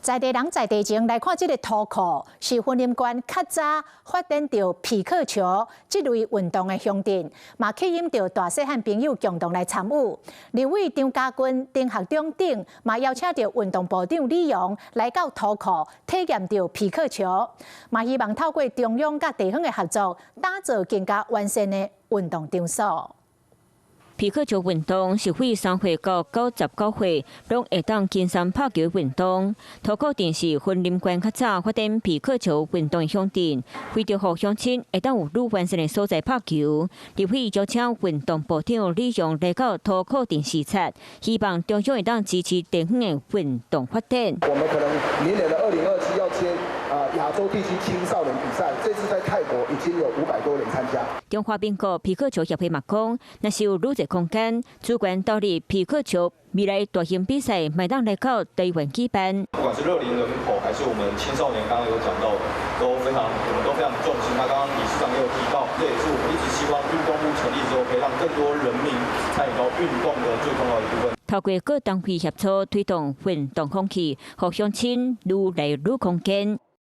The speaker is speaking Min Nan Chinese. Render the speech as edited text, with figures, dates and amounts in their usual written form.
在地人在地情來看，這个塗庫是雲林縣較早發展著匹克球這類運動的鄉鎮，嘛吸引著大細漢朋友共同來參與。立委張嘉軍、丁學長等嘛邀請著運動部長李榮來到塗庫體驗著匹克球，嘛希望透過中央佮地方的合作，打造更加完善的運動場所。匹克球運動是對3歲到99歲，攏會當輕鬆拍球運動。塗庫鎮是雲林縣較早發展匹克球運動的鄉鎮，為著予鄉親會當有愈完善的所在拍球，立委邀請運動部長李榮來到塗庫鎮視察，希望中央會當支持地方的運動發展。我們可能明年的2027要接亞洲地區青少年比賽，這次在泰國已經有500多人參加。中華民國匹克球協會嘛講，若是有愈濟空間，資源投入匹克球未來大型比賽，會當來到台灣舉辦。不管是樂齡人口，還是我們青少年，剛剛有講到的，都非常，我們都非常重視。那剛剛理事長也有提到，這也是我們一直希望運動部成立之後，可以讓更多人民參與到運動的最重要一部分。透過各單位協作推動運動風氣，予鄉親愈來愈康健。